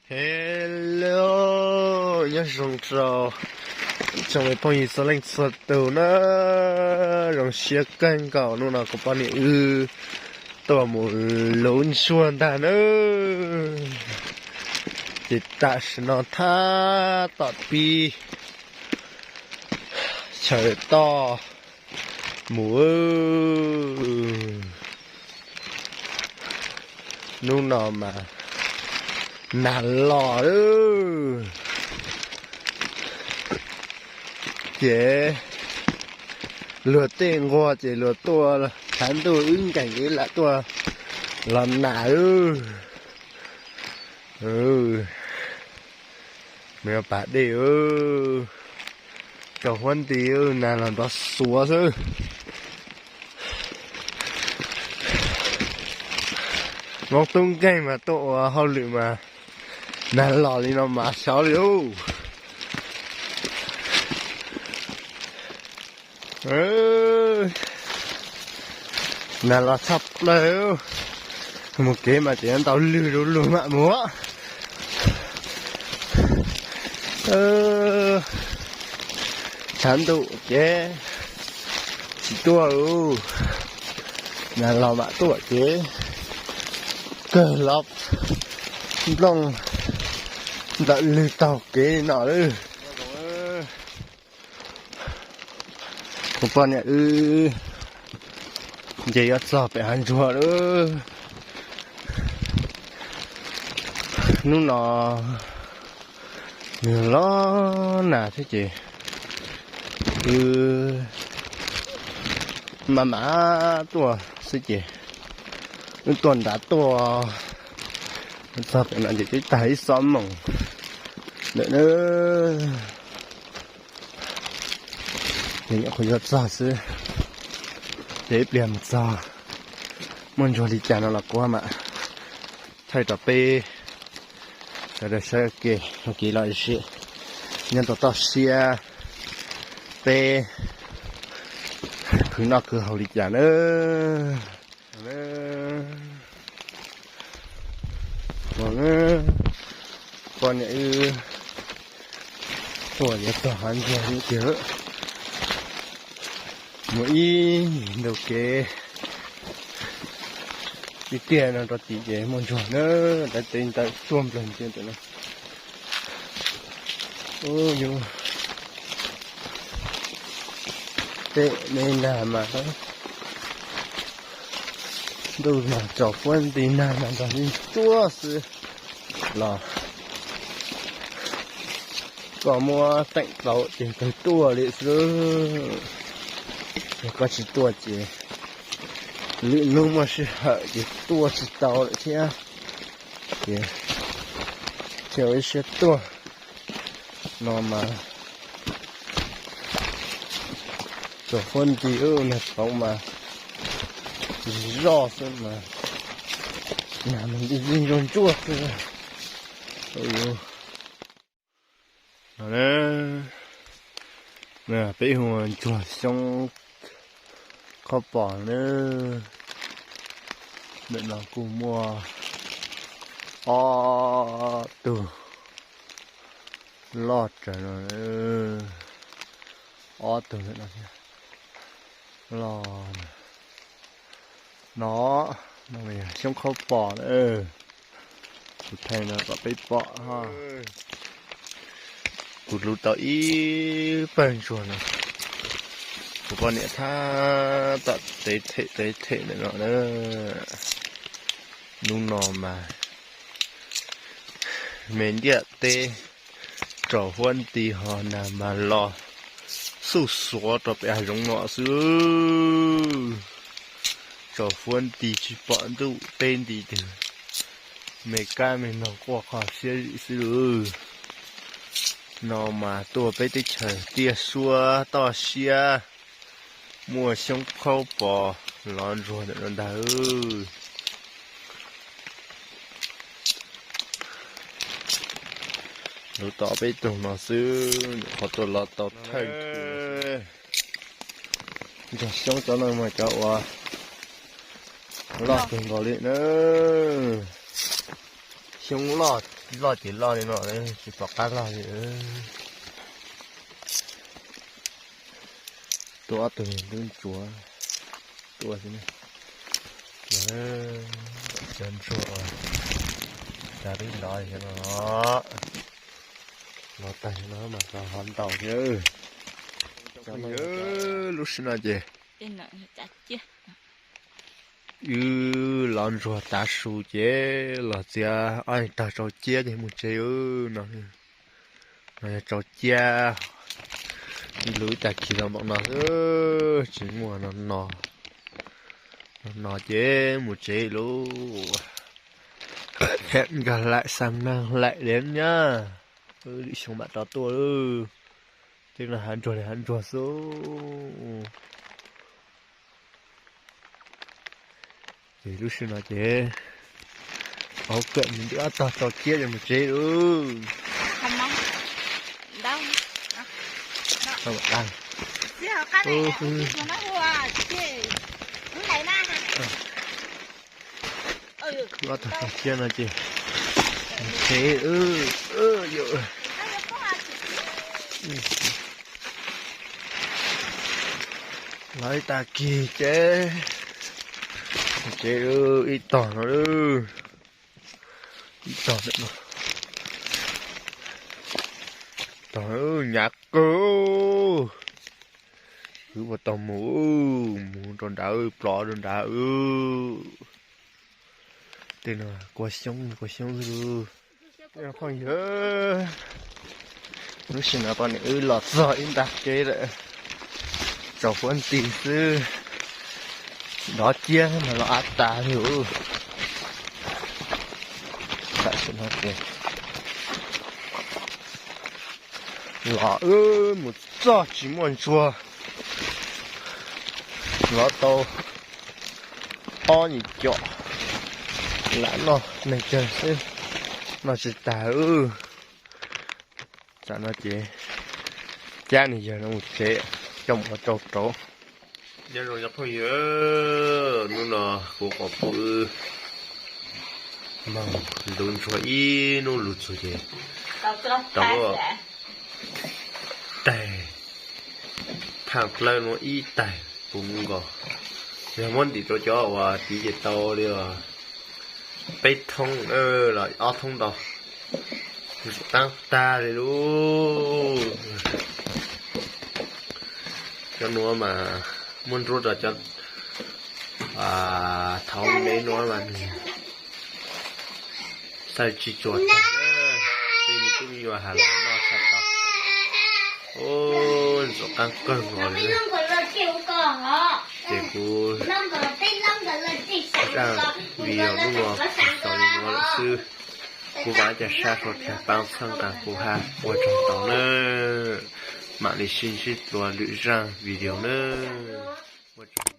Hello, nyob zoo rau tsoom me phooj ywg txhua leej txhua tus na, zoo siab kawg nkaus hnub no kuv poj niam wb tuaj mus luv ntsuag ntag na. Ces tam sim no thab tom pib chaw toj mus. Hnub no mas nag los, ces luag tej nquag ces luag tuaj tshav ntuj wb nkees wb lam tuaj los nag. Me pas dej, tsaus huab nti, nag los nrov xuav xwb. Hmoob tub nkeeg mas tuaj ua hauj lwm mas nag los li no mas xyov li lauj. Nag los tshaj plaws, mus kev mas tseem ntau lwg rau lug mam mus. Tshav ntuj ces tsis tuaj, nag los mam tuaj ces kawg los nplooj ntawm lwg taug kev li no lawm. Kuv poj niam wb nce yuav txog pem hav ntsuag lawm. Hnub no nws los nag thiab ces wb maj mam tuaj xwb ces wb tuaj nrad tuaj txog pem no ces twb tag ib xob moos lawm na. Ces nyuam qhuav yuav txog xwb, ces ib pliag mus txog muaj ntsuag li cas no los kuv mam thaij rau peb sawv daws saib ua ke. Ua kev lom zem nyob rau toj siab, peb khwv noj khwv haus li cas na. Poj niam wb tuaj yuav txog hav ntsuag tiag, mus ib ntug kev ib tiag no rau tim ces muaj ntsuag na, dab teb ntawm tuaj nplawg ntsia ntawm no. Ub, yus tej me nag mas ntuj mas tsaus huab nti, nag mas nrog li tuaj xwb los koj muab teem tau ces kawg tuaj li xwb. Yog koj tsis tuaj ces lwm hnub muaj sij hawm ces tuaj tsis tau lawm thiab. Ces thiaj ua ib siab tuaj no mas tsaus huab nti, nag hloov mas zig zog xwb mas, nag mas nti zig ntsuag ntsuag xwb. Peb hu ua ntsuag xyoob khaub pos na. Ntawm no kuj muaj ob tug loj tsawv no, ob tug ntawm no thiab. Loj no, no yog xyoob khaub pos na. Kuv thaij no kom peb pom. Kuv luv tau ib pawg ntsuag no, kuv poj niam thab tom tev them tev them ntawm no na. Hnub no mas me ntiaj teb tsaus huab nti ho nag mas los xuj xuav rau pem hav zoov no xwb. Tsaus huab nti tsis pom ntuj teb nti twg, me kab me noog quaj qho siab zim xwb lauj. No mas tuaj peb teb chaws tiaj suab toj siab, muaj xyoob khaub pos lov ntsuag ntawm no ntag. Luv tau peb tug no xwb, nyuam qhuav tuaj los tau thawj ntug. Ntsuag xyoob cov no mas cov uas loj kawg nkaus li na. Xyoob loj, loj ces loj li no, tsis pom qab loj li. Tuaj ob tug ntsuav, tuaj xwb. Cov ntsuag uas cov twb lov no, lov tag no mas ho ntaus thiab. Lub sij no ces wb lov ntsuag tav su ces los txiav ob tog tsau ciab ces mus tsev no. No yog tsau ciab, luv ib tag kis los npaum no xwb, tsis muaj no no. No no ces mus tsev lauj. Nkag laim xa nag laim li nyab, lwm xyoo mam rov tuaj lauj. Tej no hav ntsuag li hav ntsuag xwb. Ces lub sij no ces hauv kawm mus ntws ob tog tsau ciab ces mus tsev lauj. Ob tog tsau ciab no ces mus tsev. Lov ib tag kis ces mus tsev, ib tog no, ib tog no, tog nyav kawg. Wb puas tau mus, mus rau nrad, plov rau nrad. Tej no kua xyoob, kua xyoob xwb lauj. Phooj ywg, lub sij no poj niam wb los txog ib nta kev lawm, tsaus fuab nti xwb, dov ciab mas los av tas li lauj. Tam sim no ces los wb mus txog tsis muaj ntsuag, lov tau ob nyuag com, lam noj neeg tsawg xwb, noj tsis tag. Tam no ces cab niag yawg no mus tsev, coj mus ua rau rauv. Nyob zoo cov phooj ywg, hnub no kuv qhov pub wb moog luv ntsuag ib hnub lug txug ces tau taig thaaj dlawb nuav ib taig puv nkaus. Yog muab ntim rau cov uas tiv ces tau li peb thoob los ob thoob ntau, qaab tag li lauj. Cov nuav mas muab nruab rau cov thaum me nuav mas nws xaws tsis tsuas tag, tej me tub me nyuam has los noj tshaj tau. Ntxuav qaab kawg nkaus li. Ces kuv zaj video hnub no tsuas xaus li no lawm xwb. Kuv vaam ca sab suav dlawg paab txhawb nqaa kuv hab, ua tsaug ntau nawb. Maam le sib ntsib dlua lwm zaj video nawb. Ua tsaug.